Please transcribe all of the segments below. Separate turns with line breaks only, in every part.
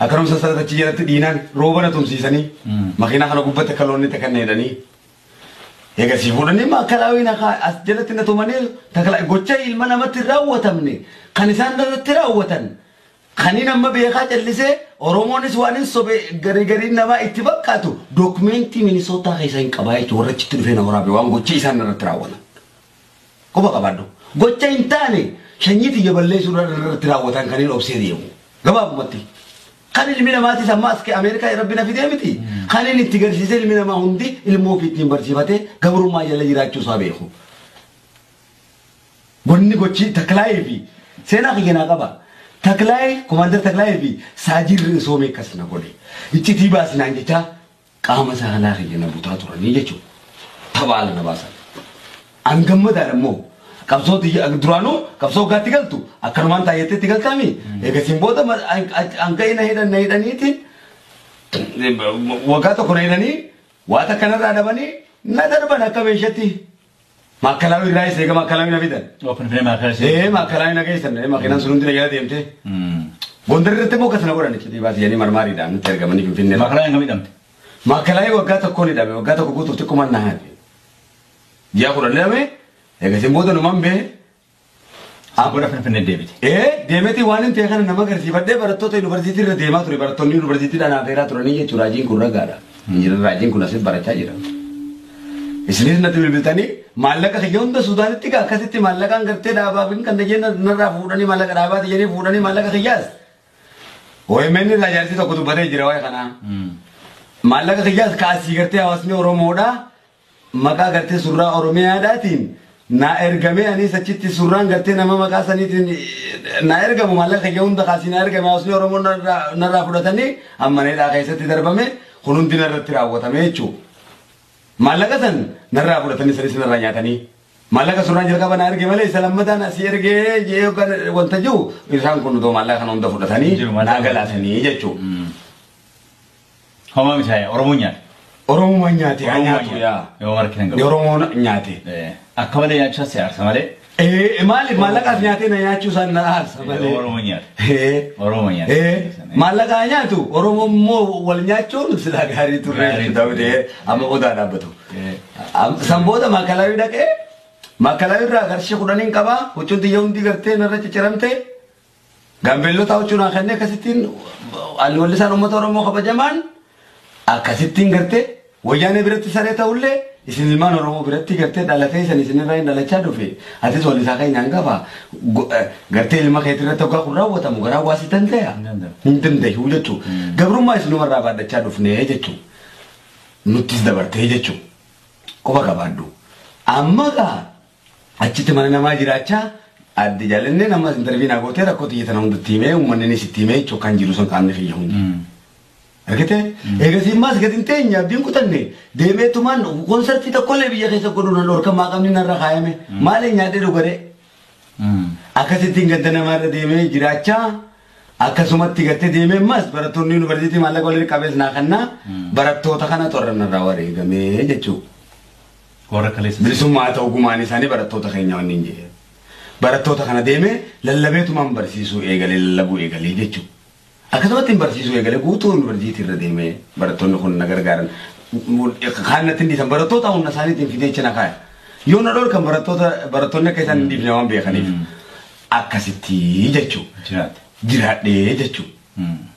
Akkanuma sassarata achi jalatti dhiinaan rooba na tumsiisanii makiinaa kana gubbatti akka loonni takka hidhanii. Egaa si fuudhanii maakalaawii na as jalatti na tumanii gocha ilma namatti raawwatamne kan isaan irratti raawwatan kaniin amma beekaa callisee Oromoonis waan hin sobe garii namaa itti fakkaatu dookumentii Minisootaa keessa hin qabaa jechuudha warra achitti dhufee na waraabe waan gocha isaan irratti raawwatan. Quba qabaadhu. Gocha hin taane sanyii xiyya balleessuu irratti raawwatan kaniin obsee deemu. Gabaabumatti. Kan ilmi namaatis amma as Ameerikaa rabbi na fidee miti. Kan inni itti garsiisee ilmi namaa hundi ilmoo ofii ittiin barsiifatee gabrummaa jala jiraachuu isaa beeku. Wanni gochi Taklaayee fi seenaa kiyya naa qaba. Taklaayee komaandar Taklaayee fi Saajirri Soomee akkas na godhe. Iccitii baasinaan jecha qaama saalaa kiyya na butaa turanii jechuudha. Tapha ala na baasan. An gammadaadha immoo qabsoo duraanuu qabsoo waggaatti galtu akkanumaan taayyettee itti galtaami. Eegasiin booda hanga na hidhan na hidhaniitiin waggaa tokko na hidhanii waan akkanarraa dhabanii na darban akka meeshaatti. Maakalaawii irraa isa eega maakalaawii na fidan.
Finfinnee maakalaawii.
Maakalaawii na geessan makiinaan sun hundi na jala deemte. Gondar irratti immoo akkasuma godhan iccitii baasanii marmaariidhaan nutti ergamanii Finfinnee.
Maakalaawii hanga hidhamte.
Maakalaawii waggaa tokkoon hidhame waggaa tokko guutuuf xiqquma na hafe. Ji'a 10 hidhame eegasiin booda numan bee.
Booda Finfinnee deebite.
Deemeti waan hin ta'e kana nama agarsiifadhee barattoota yuunivarsiitii irra deemaa ture barattoonni yuunivarsiitiidhaan afeeraa turanii jechuudha raajiin kun ragaadha. Injinar raajiin kun asitti barachaa jira. Isinis natti bilbiltanii maallaqa kiyya hunda Suudaanitti akkasitti maallaqaan gartee dhaabaaf hin kan jeen narraa fuudhanii maallaqa dhaabaati jedhanii fuudhanii maallaqa kiyyaas. OMN irraa jaarsi tokko dubbatee jira waa'ee kanaa. Maallaqa kiyyaas kaasii gartee hawaasni Oromoodhaa maqaa gartee surraa Oromiyaadhaatiin na ergamee anis achitti surraan gartee nama maqaa saniitiin na ergamu maallaqa kiyya hunda kaasii na ergame hawaasni Oromoo narraa fudhatanii amma needhaa keessatti darbame kun hundi narratti raawwatame jechuudha. Maallaqa san narraa fudhatanii sanis narraa nyaatanii maallaqa surraan jalqaba na erge malee isa lammataan asii ergee jee wanta jiru isaan kun utoo maallaqa kana hunda fudhatanii naa galaasanii jechuudha.
Homaa miti Oromoon nyaate.
Oromoon nyaate haa nyaatu yaa.
Yoo markina hin qabu.
Oromoon nyaate.
Akka malee nyaachuu si aarsa malee.
Maaliif maallaqaas nyaatee na nyaachuu isaan na aarsa malee.
Oromoon nyaate. Oromoon nyaate.
Maallaqa nyaatu Oromoon immoo wal nyaachuun silaa gaarii turre jechuudha amma odaa dhaabbatu. San booda maakalaawii dhaqee maakalaawii irraa qarshii 10 qabaa huccuun xiyya hundi gartee narra cicciramte gaambeellota huccuu naa kennee akkasittiin ani wallisaan uummata Oromoo kabajamaan akkasittiin gartee wayyaanee biratti saree ta'ullee isin ilmaan Oromoo biratti gartee dhalatee isin isinirraa hin dhalachaa dhufe atis wallisaa keenya hangafa gartee ilma keetii irratti hoggaa kun raawwatamu garaa waasii danda'a hin danda'u jechuudha. Gabrummaa isinumarraa baadhachaa dhufnee jechuudha. Nuttis dabartee jechuudha. Quba qabaadhu. Amma gaa achitti mana namaa jiraachaa adde jaalannee nama intarviin gootee rakkoo xiyya tana hundatti himee uummanni sitti himee jechuudha kan jiru sun qaamni fiyya hundi. Argitee? Eegasii immaas gadi hin teenye abdiin kutanne deemeetumaan konsartii tokkollee biyya keessa godhuun nan dhorkamaa qabni narra kaayame maaliin nyaadhee dhugaree? Akkasittiin ganda namaarra deemee jiraachaa akkasumatti gartee deemee immaas barattoonni yuunivarsiitii maallaqa waliin qabees naa kannaa barattoota kana torra narraa wareegamee jechuudha.
Warra kaleessa.
Bilisummaa ta'uu gumaan isaanii barattoota keenya wanni hin jedhe. Barattoota kana deemee lallabeetumaan barsiisuu eegalee lallabuu eegalee jechuudha. Akkasumatti hin barsiisuu eegalee guutuu yuunivarsiitii irra deemee barattoonni kun na gargaaran. Kaan natti hin dhiisan barattoota humna isaaniitiin fidee achi na kaaya. Yoo na dhorkan barattoonni akka isaan hin dhiifne waan beekaniif akkasitti jechuudha. Jiraadhee jechuudha.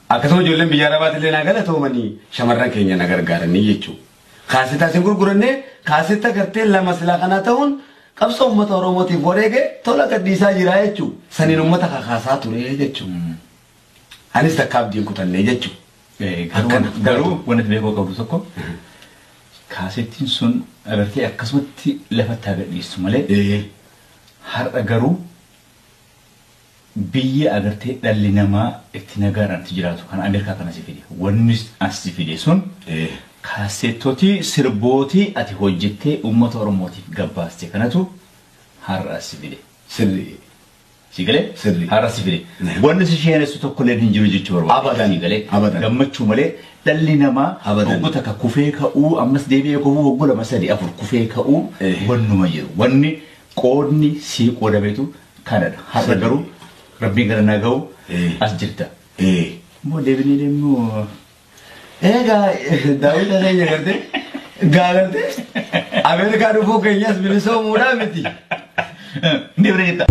Akkasuma ijoolleen biyya Arabaatillee naa galatoomanii shamarran keenya na gargaaranii jechuudha. Kaasetaa isin gurgurannee kaasetta gartee lama silaa kanaa ta'uun qabsoo uummata Oromootiif wareege tola gadhiisaa jira jechuudha. Saniin uummata kakaasaa ture jechuudha. Anis takka abdiin kutannee jechuudha.
Garuu wanti beekuu qabdu tokko kaasettiin sun agartee akkasumatti lafatti agarsiistu malee har'a garuu biyya agartee dhalli namaa itti nagaadhaan itti jiraatu kan Ameerikaa kana si fide. Wanni as si fide sun kaasettootii sirbootii ati hojjettee uummata Oromootiif gabbaaste kanatu har'a as si fide.
Sirrii.
Si galee?
Sirrii.
Har'a si fide. Wanni si sheenessu tokkollee hin jiru jechuu barbaada.
Abadan.
Si galee?
Abadan.
Gammachuu malee dhalli namaa
Abadan.
hoggota takka kufee ka'uu ammas deebi'ee kufuu hoggoo 2 3 4 kufee ka'uu wannuma jiru. Wanni qoodni sii qoodameetu kanadha. Har'a garuu Rabbiin gara naa ga'u as jirta. Immoo deebinee deemnu.
Egaa daawwita keenya gartee gaa gartee Ameerikaa dhufuu keenyas bilisoomuudhaa miti.
Deebinee jetta.